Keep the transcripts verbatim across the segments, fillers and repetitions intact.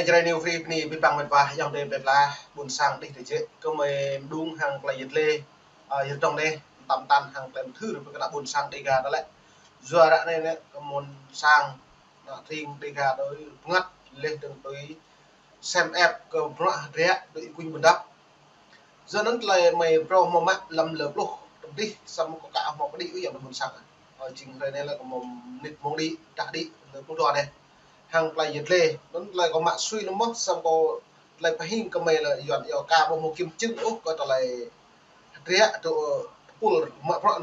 Jrai New Free bơni abih bang met wa, ayŏng adơi plơi pla, ƀôn sang đih tơjĕ, kơmơi mơđung hăng tơlơi yet lê, a, yet dŏng đeh, tam tan hăng tơlơi mơthưr, pơkơđa ƀôn sang Dega tơlơi. Yua ră anai lĕ, kơ ƀôn sang, ană tring Dega tui pơngăt, leh dơ̆ng tui sem ĕp kơ bruă hơdră tui Y Kuñ Bundap. Yua anŭn tơlơi mơi phrâo hmâo mă lăm lơ pluh tơm dih, samơ̆ kâo ka hmâo pơđĭ ôh ayŏng adơi ƀôn sang. Ơ, jing hrơi anai lĕ kâo hmâo mơnit mông đĭ, dah đĭ lơ pluh dua anai. Hăng tơlơi yet lê, anŭn tơlơi kâo mă sui lơmoh, samơ̆ kâo tơlơi pơhing kơ mơi lĕ Yuan yua ka ƀu hmâo kiểm chứng ôh kơ tơlơi hơdră tui, ơ, tơpul mă bruă.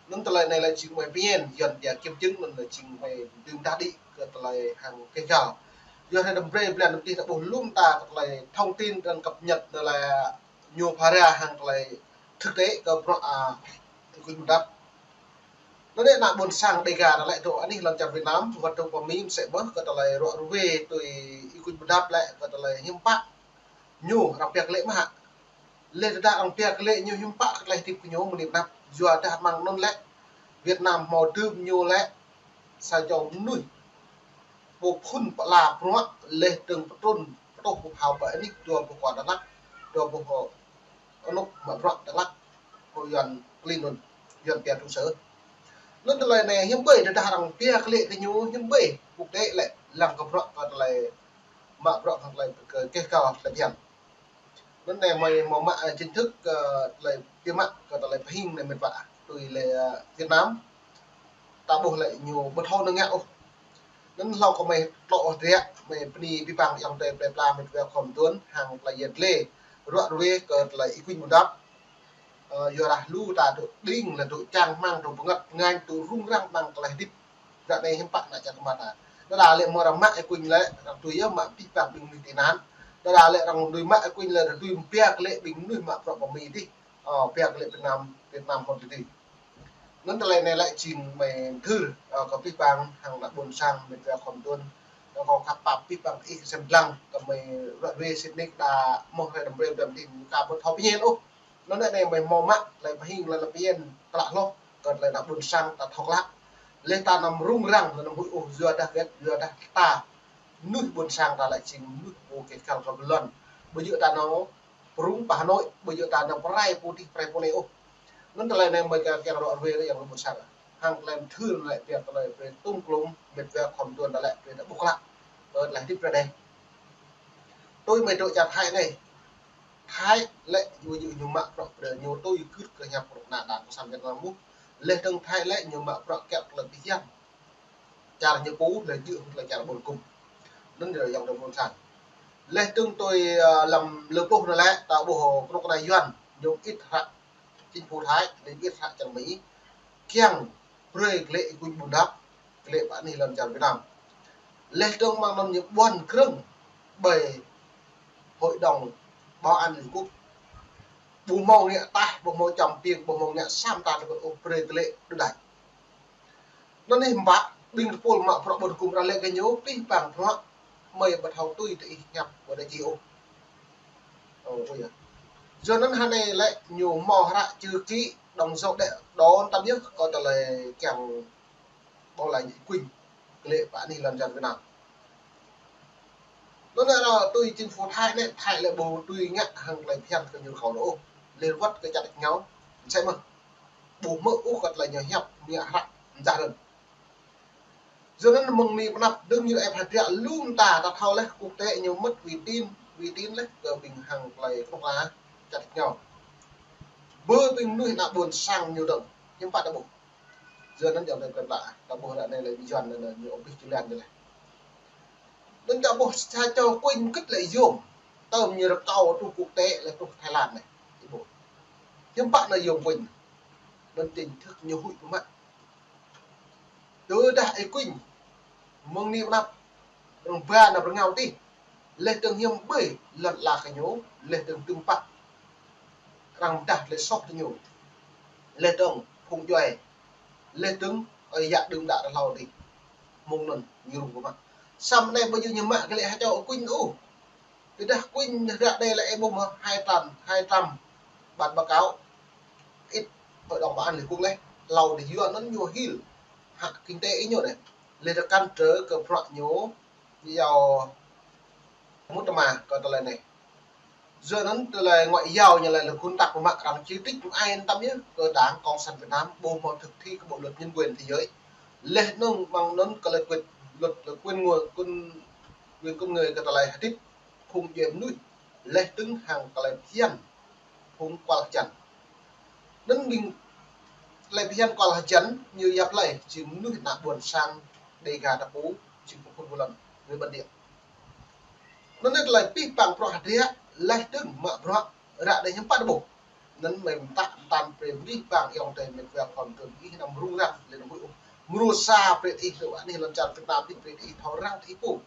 Anŭn tơlơi anai lĕ jing mơi pơñen, Yuan pia kiểm chứng anŭn lĕ jing mơi dưi dah đĭ kơ tơlơi hăng kơ găl. Yua anŭn đăm brơi blan đăm tih ta ƀuh lŏm ta kơ tơlơi thông tin dan cập nhật anŭn lĕ ñu phara hăng tơlơi thực tế kơ bruă, a, Y Kuñ Bundap. Anŭn lĕ ană ƀôn sang Dega tơlơi dŏ anih lŏn čar Việt Nam, wơ̆t dŏ pơ Mi mơsĕ mơ̆n kơ tơlơi ruă ruê tui Y Kuñ Bundap lĕ kơ tơlơi hiư̆m pă ñu arăng pia kơ lĕ mơ̆ hă. Leh tơdah arăng pia kơ lĕ ñu hiư̆m pă kơ tơlơi hơdip kơ ñu mơnit năp. Yua dah mơ̆ng anŭn lĕ Việt Nam hmâo dưm ñu lĕ sa čô mơnuih ƀu phŭn pơala bruă leh dơ̆ng pơtrŭn pơtŭh pơphao pơ anih dua boh kua Dak Lak, dua boh kua anŭn mă bruă Dak Lak, kơ Yuan klin anŭn, Yuan pia trụ sở. Anŭn tơlơi anai hiư̆m ƀơi tơdah arăng pia kơ lĕ kơ ñu hiư̆m ƀơi quốc tế lĕ lăng kơ bruă kơ tơlơi mă bruă kơ tơlơi kơ keh kơ tơlơi phiăn. Anŭn anai mơi hmâo mă, ơ, chính thức, ơ, tơlơi pia mă kơ tơlơi pơhing anai met wa tui lĕ, ơ, Việt Nam. Ta ƀuh lĕ ñu ƀu thâo nơ̆ng ngă ôh. Anŭn hlâo kơ mơi tlŏ ôh tơdră, mơi bơni abih bang ayŏng adơi plơi pla met wa khŏm tuăn hăng tơlơi yet lê ruă ruê kơ tơlơi Y Kuñ Bundap. Ơ, yua dah lu ta dŏ đing lĕ dŏ čang rơmang, dŏ pơngăt pơngañ, dŏ rŭng răng amăng tơlơi hơdip. Ră anai hiư̆m pă ană čar kơ mă ta. Đơđa lĕ mơ̆ arăng mă Y Kuñ lĕ, arăng tui yơh mă abih bang ƀing mơnuih tị nạn. Đơđa lĕ arăng tui mă Y Kuñ lĕ arăng tui pia kơ lĕ ƀing mơnuih mă bruă pơ Mi dih. Ơ, pia kơ lĕ Việt Nam, Việt Nam hmâo tui dih. Anŭn tơlơi anai lĕ jing mơi mơthưr, ơ, kơ abih bang hăng ană ƀôn sang met wa khŏm tuăn. Kâo khăp pap abih bang ih sem lăng kơ mơi ruă ruê sĭt nik đa mơ̆ hrơi đăm brơi đăm tih ka ƀu thâo pơñen ôh. Anŭn anai mơi hmâo mă tơlơi pơhing lĕ pơñen klă hloh kơ tơlơi ană ƀôn sang ta thâo klă. Leh ta anăm rŭng răng, anăm huĭ ôh, yua dah wơ̆t, yua dah ta mơnuih ƀôn sang ta lĕ jing mơnuih pô keh kăl kơ ƀơi lŏn. Ƀu djơ̆ ta nao pơrŭng pơ Hà Nội, ƀu djơ̆ ta nao pơrai pô dih pơrai pô anai ôh. Anŭn tơlơi anai mơi kiăng ruă ruê kơ ayŏng adơi ƀôn sang. Hăng tơlơi mơthưr lĕ pia tơlơi brơi tơm klum met wa khŏm tuăn ta lĕ brơi ta ƀuh klă. Ơ, tơlơi hơdip ră anai. Tui mơi dŏ čar Thái anai. Thái lĕ ñu, ñu, ñu mă bruă brơi ñu tui gưt kơ hiăp bruă ană đảng cộng sản Việt Nam ƀuh. Leh dơ̆ng Thái lĕ ñu mă bruă kiăo tơlơi pơhiăp. Čar ñu pô lĕ djơ̆ hăng tơlơi čar ƀôn gum. Anŭn yơh ayŏng adơi ƀôn sang. Leh dơ̆ng tui, ơ, lăm lơ pluh anai lĕ ta ƀuh kơnuk kơna Yuan ñu ĭt hră chính phủ Thái, lĕ ĭt hră čar Mi. Kiăng brơi kơ lĕ Y Kuñ Bundap kơ lĕ pơ anih lŏn čar Việt Nam. Leh dơ̆ng mơ̆ng anŭn ñu ƀuăn krơ̆ng ƀơi Hội đồng Bảo an Liên Quốc. Ƀu hmâo ngă tah, ƀu hmâo čăm piêng, ƀu hmâo ngă sam ta tơkŭt ôh, brơi kơ lĕ đu đač. Anŭn hiư̆m pă, ƀing tơpul mă bruă ƀôn gum arăng lĕ kơ ñu abih bang bruă mơi ƀu thâo tui tơ ih hiăp ƀu đa či ôh. Ơ, ƀu yơh. Yua anŭn hơnai lĕ ñu hmâo hră chữ ký đóng dấu đe đon tăm yơh kơ tơlơi kiăng ƀu laĭ Y Kuñ kơ lĕ pơ anih lŏn čar Việt Nam. Anŭn anai tui chính phủ Thái anai, Thái lĕ ƀu tui ngă hăng tơlơi phiăn kơ ñu rơkâo ôh. Leh wơ̆t kơ čar đêč ngao, mơsĕ mơ̆n. Ƀu hmư̆ ôh kơ tơlơi ñu hiăp, ñu hră, mơdah lŏn. Yua anŭn mơ̆ng Mi pơnăp dơ̆ng ñu ĕp hơdră lŏm ta, ta thâo leh quốc tế ñu mơ̆t uy tín, uy tín leh kơ ƀing hăng tơlơi kơnuk kơna čar đêč ngao. Bơ ƀing mơnuih ană ƀôn sang ñu dơ̆ng, hiư̆m pă ta ƀuh. Yua anŭn ayŏng adơi plơi pla, ta ƀuh ră anai lĕ Yuan anŭn ñu abih jơlan ñu leh. Anŭn ta ƀuh sa čô Y Kuñ kơ̆t lĕ yôm, tơm ñu rơkâo truh quốc tế lĕ truh Thái Lan anai. Ih ƀuh. Hiư̆m pă anŭn yôm Y Kuñ. Anŭn chính thức ñu huĭ pơmă. Tơdah Y Kuñ mơ̆ng anai pơnăp, arăng ba nao pơ rơngiao tih. Leh dơ̆ng hiư̆m ƀơi lŏn ala kơ ñu, leh dơ̆ng tơm pă arăng pơdah tơlơi soh tơ ñu. Leh dơ̆ng phung djuai, leh dơ̆ng ơi yă đưm đă tơ hlâo tih. Mơ̆ng anŭn ñu rŭng pơmă. Samơ̆ anai ƀu djơ̆ ñu mă kơ lĕ ha čô Y Kuñ ôh. Tơdah Y Kuñ ră anai lĕ ih ƀuh mơ̆ hai trăm, hai trăm bản báo cáo ĭt Hội đồng Bảo an Liên Quốc leh. Hlâo tih yua anŭn ñu hil hă kinh tế ih ñu anai. Leh dơ̆ng cản trở kơ bruă ñu, ñu yua Mŭt tơma kơ tơlơi anai. Yua anŭn tơlơi ngoại giao ñu laĭ lĕ kơnơ̆ng tăk mă arăng chỉ trích mă ai tăm yơh kơ Đảng Cộng sản Việt Nam ƀu hmâo thực thi kơ bộ luật nhân quyền thế giới. Laih anŭn mơ̆ng anŭn kơ lĕ quyền luật, lĕ quyền người, quyền, quyền con người kơ tơlơi hơdip phung djuai mơnuih, laih dơ̆ng hăng tơlơi phiăn phung kual hơjăn. Anŭn ƀing tơlơi phiăn kual hơjăn ñu yap laih jing mơnuih ană ƀôn sang Dega ta pô, jing phung phun bulan, người bản địa. Anŭn tơlơi pih pang prŏ hơdră, laih dơ̆ng mă prŏ ră anai hiư̆m pă ƀuh. Anŭn mơ̆ mơtă mơtăn pre pih pang yŏng tơi mĕt wa khom tơm ih năm rŭng răng lĕ năm ƀuh. Mrô sa pre ih tơ wa nih lŏn čar Việt Nam ih pre ih thâo răng ih pô.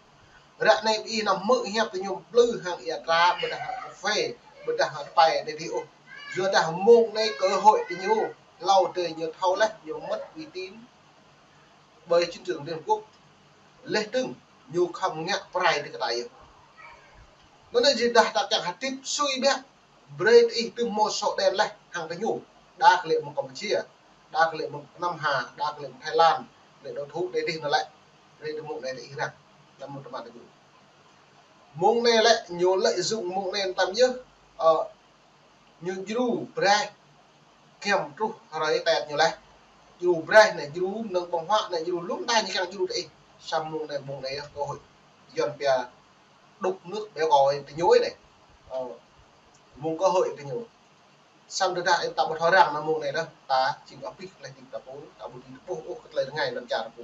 Ră anai ih năm hmư̆ hiăp tơ ñu plư hăng ia tra, ƀôdah hăng kơphê, ƀôdah hăng tơpai anai ih ôh. Yua dah mông anai cơ hội tơ ñu, hlâo tơ ñu thâo laih, ñu mất uy tín. Ƀơi chiến trường Liên Hợp Quốc, laih dơ̆ng ñu khŏm ngă prai tơ kơtai yơh. Anŭn yơh či dah ta kiăng hơdip sui biă, brơi tơ ih tơm mơ̆ sŏ đen laih hăng tơ ñu. Đa kơ lĕ mơ̆ng Campuchia, đa kơ lĕ mơ̆ng Nam Hà, đa kơ lĕ mơ̆ng Thái Lan, lĕ đối thủ đe dih anŭn lĕ. Brơi tơ mông anai tơ ih răng, năm mơ̆ tơma tơ ñu. Mông anai lĕ, ñu lợi dụng mông anai tăm yơh, ơ, ñu djru braih kiăng truh hrơi tet ñu laih. Djru braih anai, djru mơnơ̆ng ƀơ̆ng huă anai, djru lŏm ta ñu kiăng djru tơ ih. Samơ̆ mông anai, mông anai yơh cơ hội. Yuan pia đục nước béo cò tơ ñu anai. Ơ, mông cơ hội tơ ñu. Samơ̆ tơdah ih ta ƀu thâo răng anŭn mông anai dah, ta jing abih laih ding ta pô, ta ƀu dưi ƀuh ôh kơ tơlơi rơngai lŏn čar ta pô.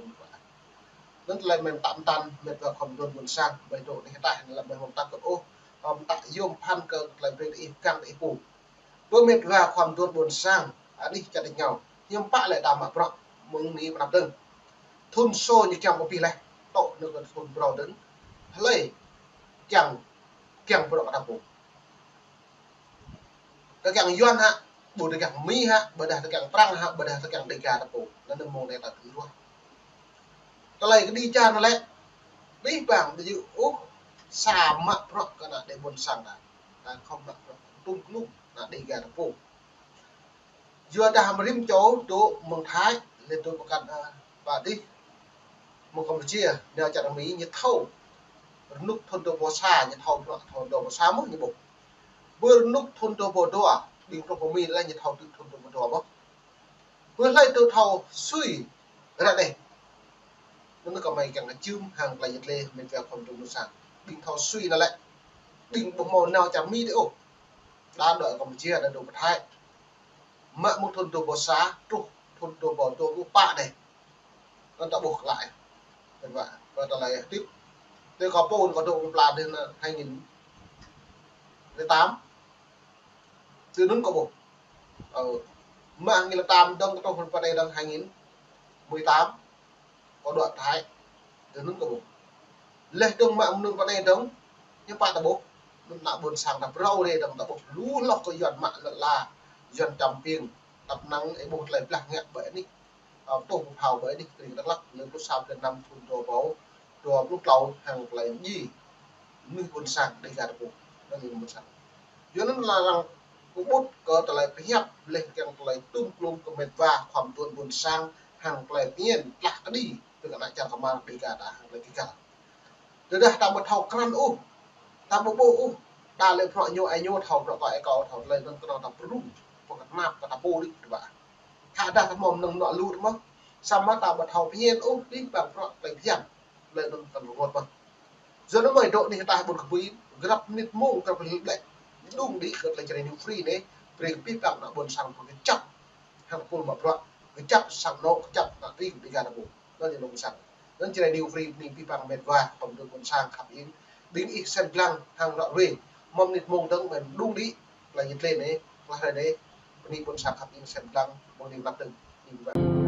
Anŭn tơlơi mơ̆ mơtă mơtăn, mĕt wa khom tơm ƀôn sang, ƀai dŏ anai hơtai, anŭn lăm ƀai mơ̆ mơtă kơ ôh, mơ̆ mơtă yôm phăn kơ tơlơi brơi tơ ih, kiăng tơ ih pô. Ƀơi mĕt wa khom tơm ƀôn sang, anih čar tơ ñu, hiư̆m pă lĕ ta mă prŏ, mơ̆ng anai pơ anăp dơ̆ng. Thŭn sô ñu kiăng pơpih laih, tŏ anŭn kơ thŭn phrâo dơ̆ng, hlơi kiăng, kiăng prŏ kơ ta pô. Tơ kiăng Yuan hă, ƀôdah tơ kiăng Mi hă, ƀôdah tơ kiăng Prăng hă, ƀôdah tơ kiăng Dega ta pô. Anŭn mông anai ta tui ruah. Tơlơi kơđi čar anŭn lĕ, pih pang ƀu djơ̆ ôh sa mă prŏ kơ ană đe ƀôn sang ta. Ta khŏm mă prŏ tŭm klŭm ană Dega ta pô. Yua dah mơ̆ rĭm čô dŏ mơ̆ng Thái, lĕ dŏ pơkăn, ơ, pă dih, mơ̆ng Campuchia, nao čar Mi ñu thâo. Rơnŭk thŭn dua rơbâo sa ñu thâo, thâo dua rơbâo sa mơ̆ ñu ƀuh. Ƀơi rơnŭk thŭn dua rơbâo dua, ƀing prŏ pơ Mi lĕ ñu thâo tŭ thŭn dua rơbâo dua mơ̆. Ƀơi hlơi tơ thâo sui ră anai. Anŭn kơ mơi kiăng kơ čưm hăng tơlơi yet lĕ mĕt wa khom tơm ƀôn sang. Ƀing thâo sui anŭn lĕ. Ƀing ƀu hmâo nao čar Mi tơ ôh. Đa dŏ Campuchia, đa dŏ pơ Thái. Mă mơ̆ng thŭn dua rơbâo sa truh thŭn dua rơbâo dua pluh pă anai. Anŭn ta ƀuh glaĭ. Tơdah, tơdah tơlơi hơdip. Tơ kơ pô kơ dŏ pơpla dih anŭn hai nghìn lẻ tám. Tơ anŭn kơ ƀuh. Ơ, mă hai nghìn lẻ tám dơ̆ng kơ truh pơ anai dơ̆ng hai nghìn mười tám. Kơ dŏ Thái. Tơ anŭn kơ ƀuh. Laih dơ̆ng mă mơnơ̆ng pơ anai dơ̆ng, hiư̆m pă ta ƀuh. Anŭn ană ƀôn sang ta phrâo rai dơ̆ng ta ƀuh. Lu hloh kơ Yuan mă lŏn ala, Yuan čăm piêng, tăp năng ih ƀuh tơlơi blah ngă ƀơi anih. Ơ, tŏ pơphao ƀơi anih kring Dak Lak, lơ pluh sa blan năm thŭn dua rơbâo dua pluh klâo hăng tơlơi ji mơnuih ƀôn sang Dega ta pô. Anŭn mơnuih ƀôn sang. Yua anŭn lăng arăng pơƀut kơ tơlơi pơhiăp laih kiăng tơlơi tŭm klŭm kơ mĕt wa khom tơm ƀôn sang hăng tơlơi pơñen tlah kơđi tơ kơ ană čar kơmar Dega ta hăng tơlơi kơkal. Tơdah ta ƀu thâo krăn ôh, ta ƀu ƀuh ôh, ta lĕ prŏ ñu ai ñu thâo, prŏ kơ ai kâo thâo, tơlơi anŭn kơnơ̆ng ta pơrŭng, pơkơnăp kơ ta pô đĭ tơƀă. Tơdah ta hmâo mơnơ̆ng mơnuă lu tơ mơ̆, samơ̆ ta ƀu thâo pơñen ôh, đĭ pang prŏ tơlơi phiăn, tơlơi anŭn kơnơ̆ng rơngot mơ̆. Yua anŭn mơi dŏ anih ta ƀôn kơ pui, grăp mơnit mông, grăp mơnit hlơi. Đung đĭ kơ tơlơi Jrai New Free anai, brơi kơ pih pang ană ƀôn sang pơkơčăp. Hăng pul mă prŏ, kơčăp sang anŏ, kơčăp ană tring Dega ta pô. Anŭn ñu nong sang. Anŭn Jrai New Free bơni pih pang mĕt wa khom tơm ƀôn sang khăp ing. Ƀing ih sem lăng hăng ră ruai. Mơ̆ng mơnit mông dơ̆ng mơi đung đĭ, tơlơi yet lĕ anai, tơlơi anai, bơni ƀôn sang khăp ing sem lăng, mơ̆ng anai mơnăp dơ̆ng. Bơni pih pang.